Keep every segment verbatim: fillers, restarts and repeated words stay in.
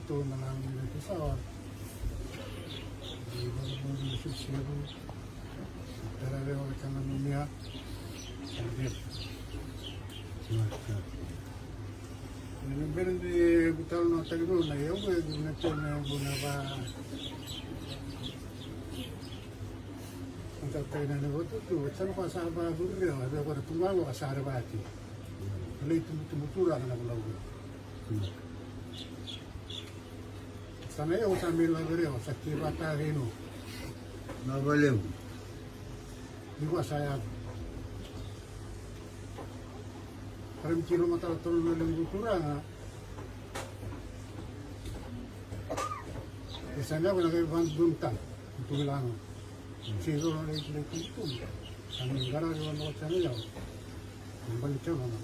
Tu na lagi na tu sawa. Ni vakavuvu na susuvu. Tara rewa ka na numia. Sa na via. Ni na bera ni vutalo na takiro na yau e na tena vuna va. Ita taina ni votu tu, sa na kwa sa va vuri rewa, via kwa na tumalo a sa revati. Lei tumutumu turaga na vulavula. Sa na yau sa me lave rewa, sa ti vata reno. Na valeu. Ni kwa sa yau. Para mi tiro matala tolo na levu turaga. E sa na yau na kai van duntan. Tulaga. Siro na levu levu tulaga. Sa na gara rewa na kwa sa na yau. Bali tena na.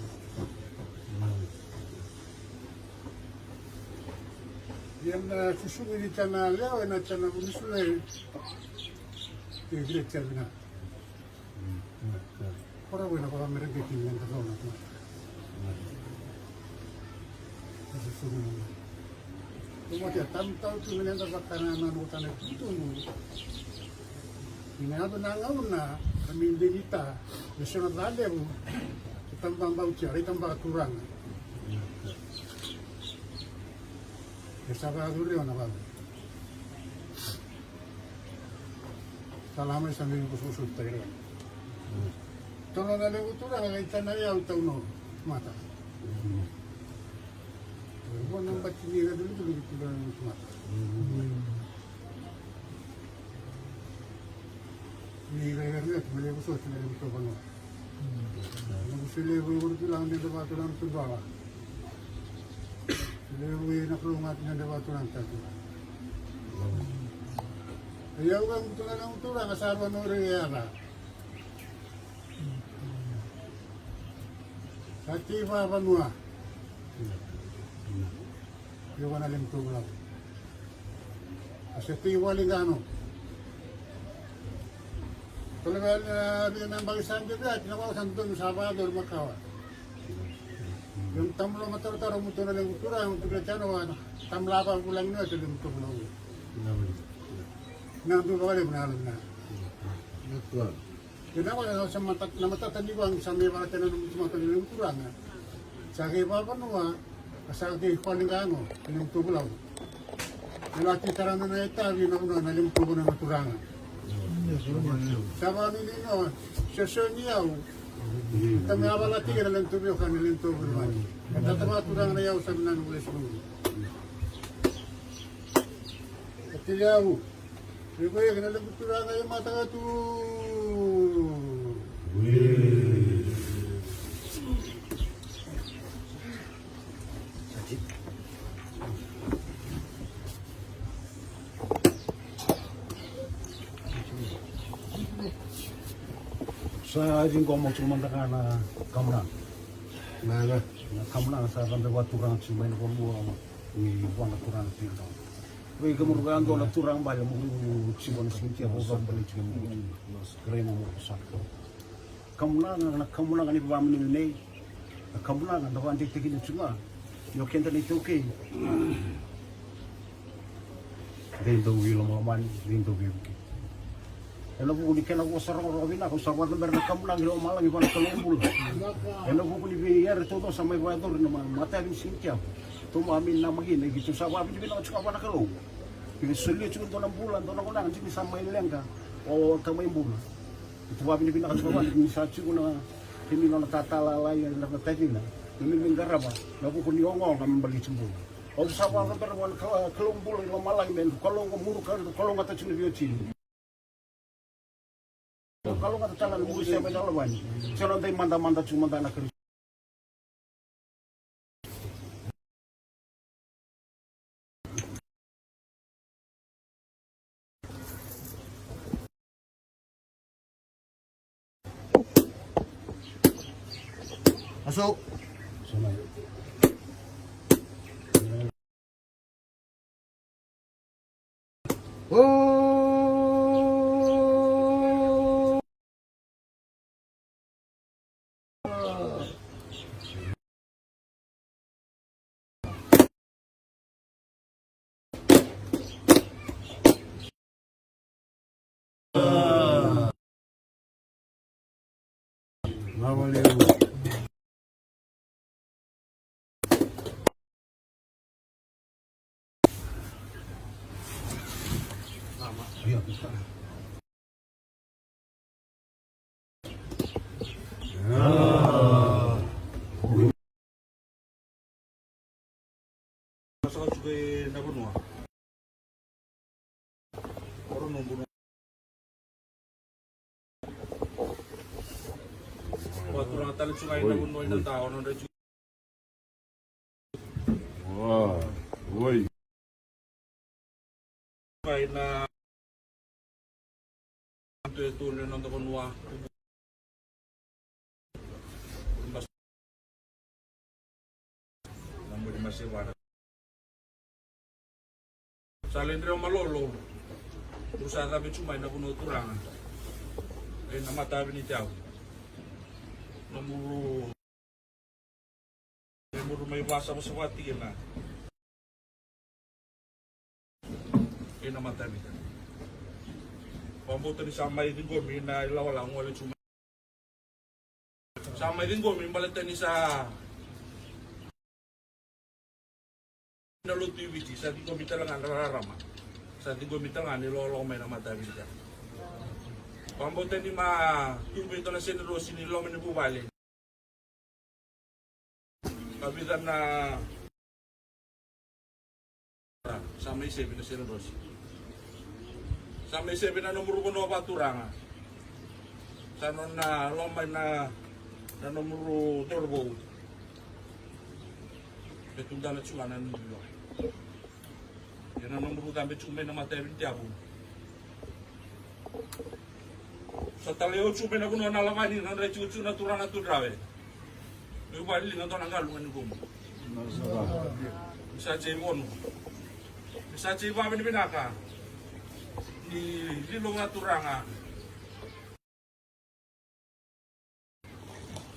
Ia na susugi ni tena lewa ena tena vunisule. Ia vile tena. Kora wena kora merengeti ni enda kona. Susugi ni. Tumote a tamtau tu ni enda vakana na nukutana tutumu. Ni na yatu na gauna, na mi denita, na sena valevu, tamba bautia, rai tamba turaga. E sa vakacuria na vale. Sa la mai sa mai kusukusu taira. Tolo na levu turaga, kai tana yau tau no mata. Vua na bati ni ka dulu dulu ki tula na mata. Ni ka ka ka ka mele ko so ti na ko ba no. Ko se le ko ko ti la ne da ba to na tu ba. Le ko na ko ma ti na da ba to na ta tu. Ya ko ko tu na ko tu la ka sa ba no re ya ba. Sa ti ba ba no. Io vana lemu tovulau. A se tei wali gano. Tole vea na via na bagi sa de vea tina wau sa donu sa vaya donu makawa. Io tamlo mataratara mutu na lemu tura mutu na tano wana. Tamla va vulang na te lemu tovulau. Na du vale na na. Io na wale na sa mata na matata ni wang sa me vale tena na mutu mata na lemu tura na. Sa ke va vanua. A sa kei koligano, lemu tovulau. E lati tarana na itavi na una na lemu tovu na turaga. Sa vanini no, sosoni au. Tame a valati na lemu tovu ka na lemu tovu na. Tata va turaga na yau sa na vule sulu. Kati yau. Iko ia kina levu turaga e mataka tu. Sa ciqoma tiko mada ga na kamunaga. Na kamunaga sa cabe vakaturaga tiko mai na vanua ni vua na turaga tiko. Vei kemuru ka dua na turaga bale mo kuru tiko na siga tia mo vakabaleti kemuru. Kerei mo mo saka. Kamunaga na kamunaga ni vakamanini nei. Na kamunaga da vakadeitaki ni tiko ga. Ni o keda na itaukei. Dei dau veilomalomani, dei dau veivuke. Ena vuku ni kena vosa rogorogo vinaka, au sa vakacabera na kamunaga ni lomalagi vua na Kalou bula. Ena vuku ni vei era taucoko sa mai vakayacori na ma- matayavu ni siga ni tiavu. Tou mai namaki na iki tou sa vakavinavinaka tiko vua na Kalou. Ni solia tiko dua na bula, dua na gauna dina sa mai leqa o tamai bula. Tou vakavinavinaka tiko vua ni sa tiko na kemi nona tatalalai na tacina. Na mimi qarava na vuku ni ogaoga me baleti bula. Au sa vakacabera vua na Kalou bula i lomalagi me dru kalougata, muru ka dru kalougata tiko na veiwatini. Kalougata tale na muri sema i Lalavani. Sena dai madamada tu mada na Karisito. Aso. Vakaturaga tale tu ga ina vanua ina dawa, nodra tu. Wow. Oi. Ina tu e tu ni noda vanua. Na muri masevana. Sa ledre o malolo. Ru sa cabe tu mai na vanua turaga. E na matavi ni tiavu. Na muru. Na muru mai vasavasava tikina. Ina matavita. Vabauta ni sa mai ciqomi na ilawalawa gole tu mai. Sa mai ciqomi baleta ni sa na lotu i Viti, sa ciqomi tale ga na rarama. Sa ciqomi tale ga na ilawalawa mai na matavita. Vabauta ni ma tu vei tona senirosi ni loma ni vuvale. Ka vica na sa mai sevi na senirosi. Sa mai sevi na nomuru vanua vakaturaga. Sa nona loma na, na nomuru dorovou. Ke tudana tu ga na nomuru. Ia na nomuru cabe tu mai na matavi ni tiavu. Sa talai au tu mai na vanua na lavani, nodra i tiko tu na turaga Tudrave. Meu vakaliliga dua na galu ga ni komu. Ni sa tei vonu. Ni sa tei vavinavinaka. Ni lilo ga turaga.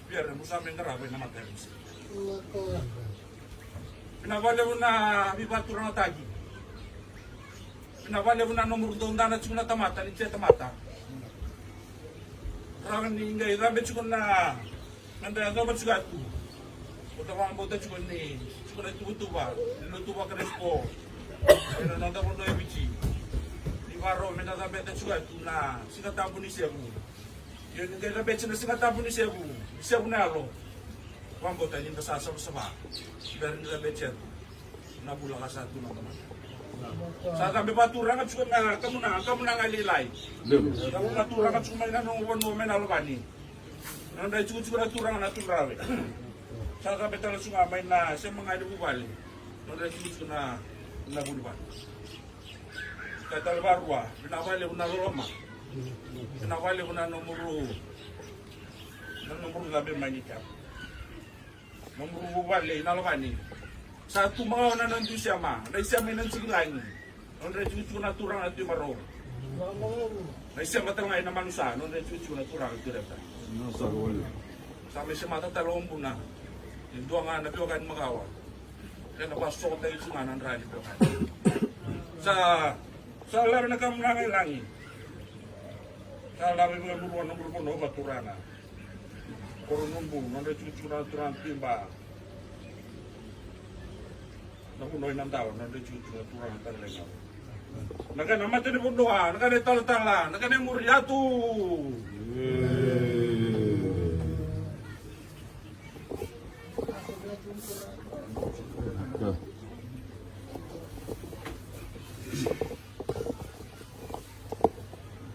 Pere musa me qarava ena mata e musa. Vinaka vakalevu na veivakaturagataki. Vinaka vakalevu na nomuru dau dana tiko na tamata, ni tia tamata. Rawa ni qai cabe tiko na, na da yacova tiko yatu. Ko da vakabauta tiko ni, tiko na ituvatuva ni lotu vaKarisito. Ena noda vanua e Viti. Ni vakarau me da cabeta tiko yatu na Siga Tabu ni Sevu. Io, ni qai cabeti na Siga Tabu ni Sevu, ni sevu na yalo. Vakabauta ni da sa savasava. Bera ni cabeti yatu na vula ka sa tu na tamata. Sa cabe vakaturaga tiko na kamunaga, kamunaga lailai. Sa vakaturaga tiko mai na noqu vanua mai na Lovani. Nodra itikotiko na turaga na Tudrave. Sa cabe tale tiko ga mai na sema ga ni vuvale. Nodra itikotiko na, na vuvale. Ka tale varua, vinaka vakalevu na loloma. Vinaka vakalevu na nomuru, na nomuru cabe mai ni kea. Nomuru vuvale i Nalovani. Sa tu makawa na noda isema, na isema i Najirilagi. Nodra itikotiko na turaga na Tui Marau. Na isema tale ga i Namanusa, nodra itikotiko na turaga na Tui Revita. Sa mai semata tale o Buna. Ni dua ga na veiwekani makawa. Kena vakasokotaki tu ga na dra ni veiwekani. Sa, sa lave na kamunaga i lagi. Sa lave vei Muruwa, na Muruwa na Turaga. Koro Nubu, nodra itikotiko na turaga Tiba. Na Vunoi na Dawa, nodra itikotiko na turaga Tarilaigawa. Na kena matanivanua, na kena italatala, na kena imuri yatu.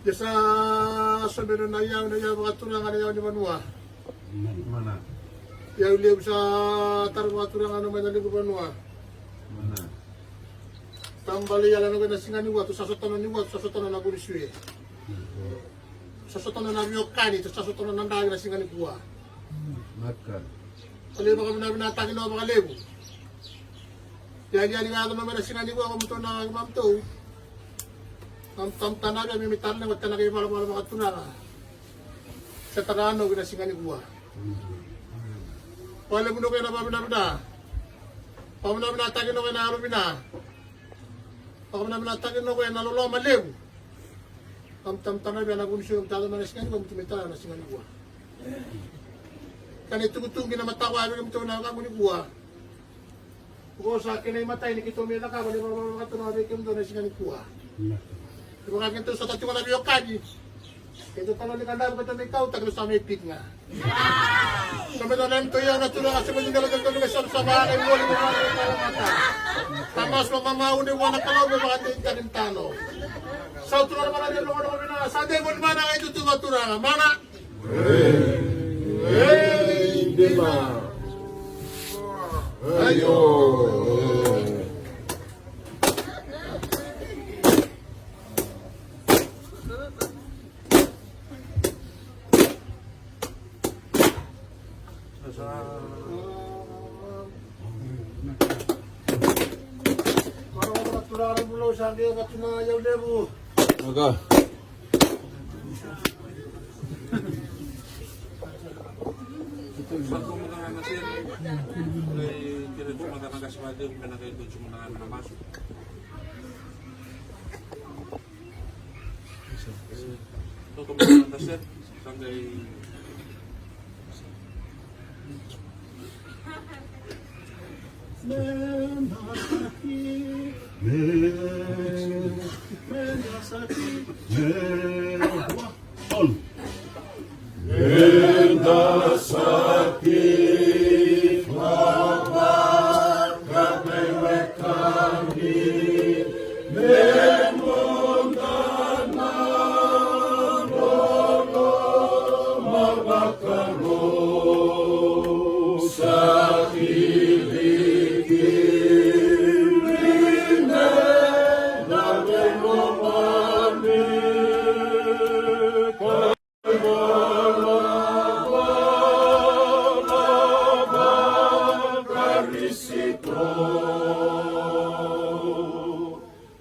Ia sa sobe na iyau, na iyau vakaturaga, na iyau ni vanua. Mana. Iyau levu sa tara vakaturaga na mai na levu vanua. Mana. Tambalei yala na koya na siga ni watu, sa sotona ni watu, sa sotona na vuni sue. Sa sotona na viokani, sa sotona na davi na siga ni kua. Maka. Kale vakavinavinataki na vakalevu. Yali yali ga yalo na mai na siga ni kua, ko mutou na vaki mamutou. Tam, tam, tana via mi, mi tana, ko tana kai vala, vala, vakaturaga. Sa tara no vina siga ni kua. Vakalevu no koya na vakavinavinataki. Vakavinavinataki no koya na yalo vina. Vakavinavinataki no koya na loloma levu. Kam tam tana via na vuni sio tam tana na siga nikua, mutu me tana na siga nikua. Kani tukutuku na matawa via mutu na kamu nikua. Ko sa kena imatai ni keitou me cakava ni vakavakatona vei kemudou na siga nikua. Ni vaka keitou sa tati vana vei okani. Keitou talo ni kadavu keitou me kauta keitou sa me pik ga. Sa me dua na emitou ia na turaga sa me dua na keitou me savasava na ivoli ni vale ni kalamata. Ka masu mamau ni vua na Kalou me vakadeitaki ni talo. Sa turaga vana ni logologo vinaka sa dei voli mana ga i tutuva turaga mana. Ei, ei, dima. Aio. Aka.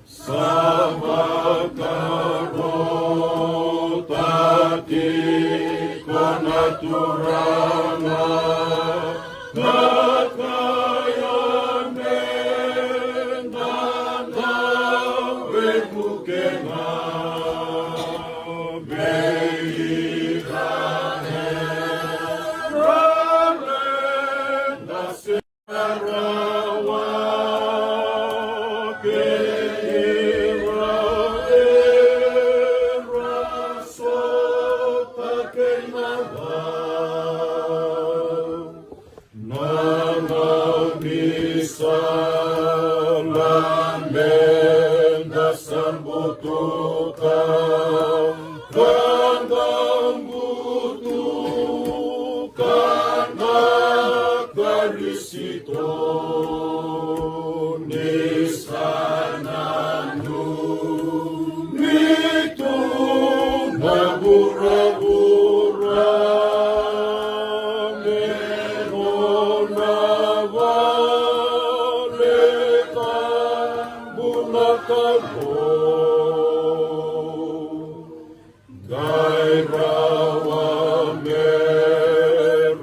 Sa vakarota tiko na Turaga, ka kaya me da na veivuke ga vei ira era reda se rawa kei ira era sota kei na ca. Na nomu sala me da sa butuka, ka da butuka na Karisito. Ni sa nanumi tu na vuravura me nona vale tabu na Kalou. Qai rawa me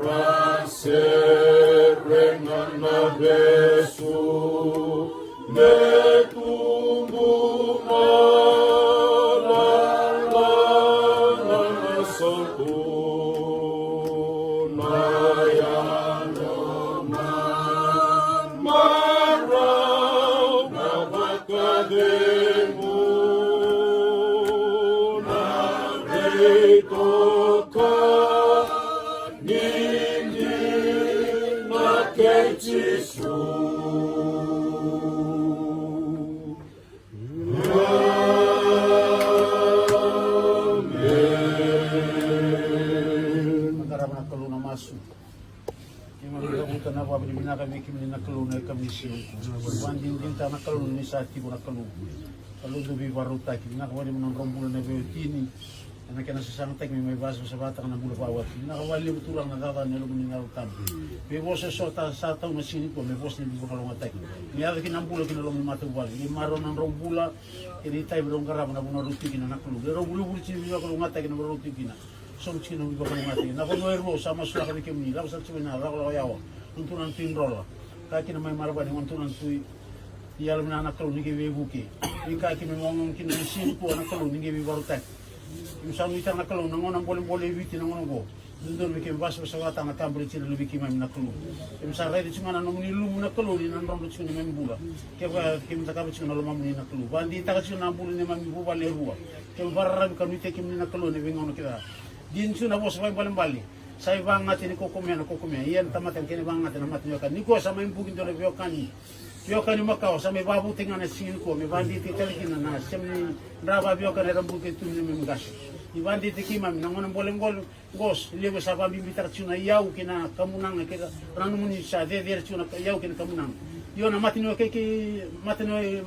ra sereka na vesu me tubu na lalana na sotu na yalo na marau na vakacegu na veitokani dina kei Jisu. Amen. Qarava na Kalou na masu. Keimami cavuta na vakavinavinaka vei kemuni na Kalou na yakavi ni siga nikua. Vakadinadinataka na Kalou ni sa tiko na Kalou. Kalou dau veivakarautaki. Vinaka vakalevu na nodrau bula na veiwatini. Ena kena sasagataki me mai vakasavasavataka na bula vakawati. Vinaka vakalevu Turaga na cakacaka ni Yalomuni na Yalo Tabu. Me vosa eso sa tau na siga nikua me vosa ni veivakalougatataki. Me yaco kina na bula kina loma ni matavuvale. Ni marau na nodrau bula. Kei na itavi rau qarava na vanua rau tiko kina na Kalou. Rau vurevure tiko ni veivakalougatataki na vanua rau tiko kina. Sobu tiko na veivakalougatataki. Na vanua e rua sa masulaka vei kemuni. Lako sara tiko mai na lakolako yawa. Gone tu na tui drola. Ka kina mai Maravani, gone tu na tui. Ni yalo vinaka na Kalou ni qai veivuke. Ni ka kina mai gone kina na siga nikua na Kalou ni qai veivakarautaki. Keimami sa nuitaka na Kalou na gauna bolebole e Viti na gauna oqo. Dodonu me keimami vakasavasavataka na taba ni tiko na luve i keimami na Kalou. Keimami sa raica tiko ga na nomuni lumu na Kalou ni na drodro tiko na neimami bula. Kevaka keimami cakava tiko na lomamuni na Kalou. Vakadeitaka tiko na bula ni neimami vuvale e rua. Keimami vakararavi ka nuitaki kemuni na Kalou ena veigauna kece. Dina tiko na vosa vakaibalebale. Sa ivakagata ni kokomea na kokomea. Ia na tamata kena ivakagata na mata ni wekani. Nikua sa mai buki dua na veiwekani. Veiwekani makawa sa mai vakavutaki ga na siga nikua. Me vakadeitaki tale kina na sema ni dra vakaveiwekani era buki tu ni neimami qase. Ni vakadeitaki keimami na gauna bolebole. Qos, levu sa vakabibitaka tiko na iyau kei na kamunaga kei na nomuni sa cecere tiko na iyau kei na kamunaga. Io na mata ni wekai kei mata ni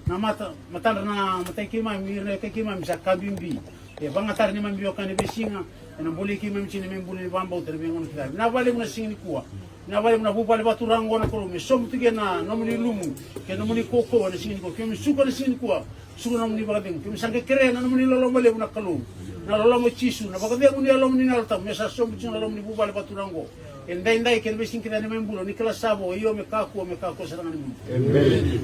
na mata matadra na matai keimami ira na wekai keimami sa ka bibi. E vagatara neimami veiwekani veisiga ena bolei keimami tiko neimami bula ni vakabauta na veigauna kece. Na vale na siga nikua. Na vale na vuvale vakaturaga oqo na Kalou me sobu tu kei na nomuni lumu kei na nomuni kaukaua na siga nikua. Keimami suka na siga nikua. Suka na nomuni vakacegu. Keimami sa qai kerea na nomuni loloma levu na Kalou. Na loloma i Jisu, na vakacegu ni yalomuni na Yalo Tabu, me sa sobu tiko na loma ni vuvale vakaturaga oqo. E daidai kei na veisiga kece ni mai bula, ni kila sa vo, io me kakua, me kakua sara ga ni mudu. Emeni.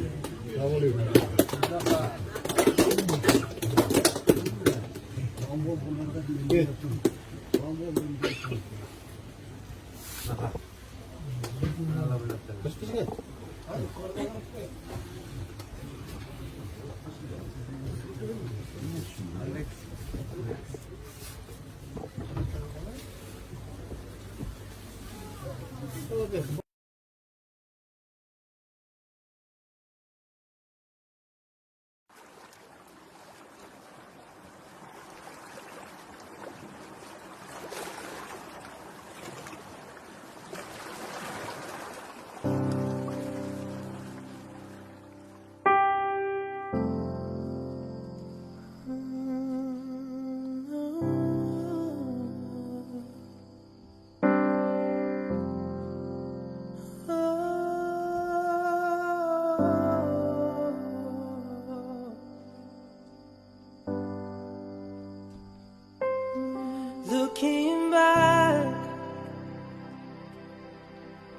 Looking back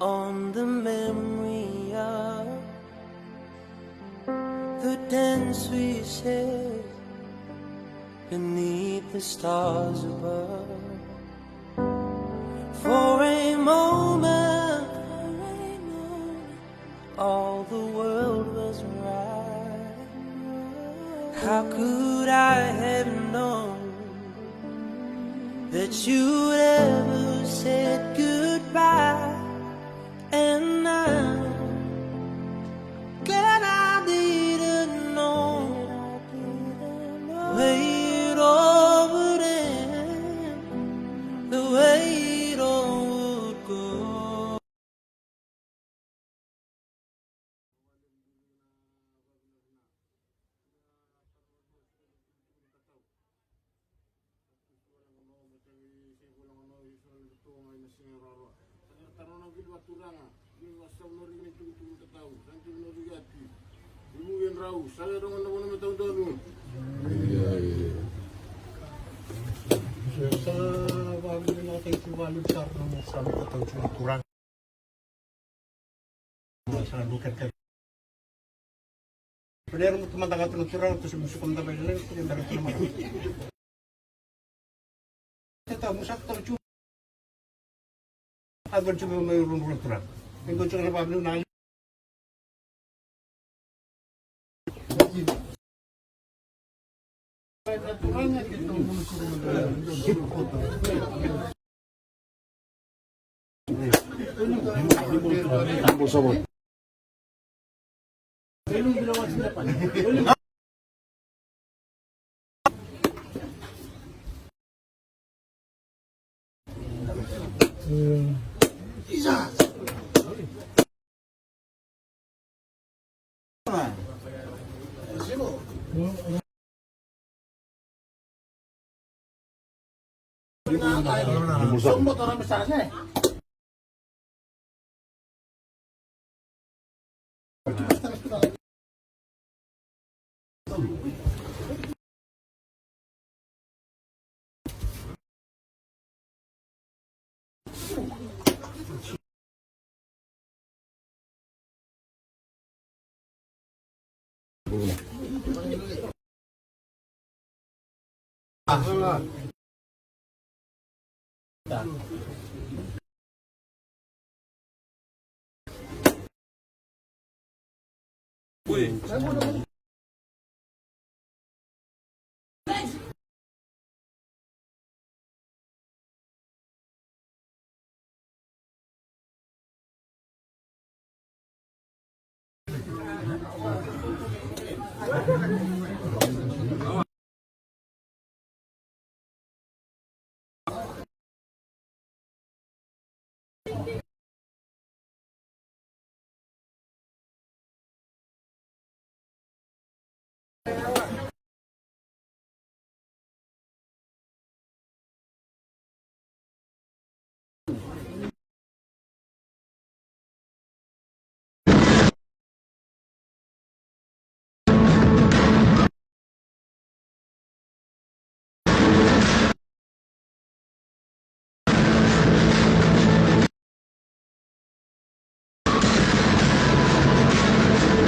on the memory of the dance we shared beneath the stars above. For a moment, all the world was right. How could I have known that you'd ever said goodbye? And now, glad I didn't know the way it all would end, the way it all would go. Sa vavinavinaka tu valevu sara na nomu sa mai tatau tu na turaga. Sa dua kerekere. Penera mutu mada ga tu na turaga tu se musuka mada ga i laiva tu na bera tu na mada. Teta musa tu na turaga. Ka dua tiko mai rua na turaga. Kei dua tiko na vavinavinaka.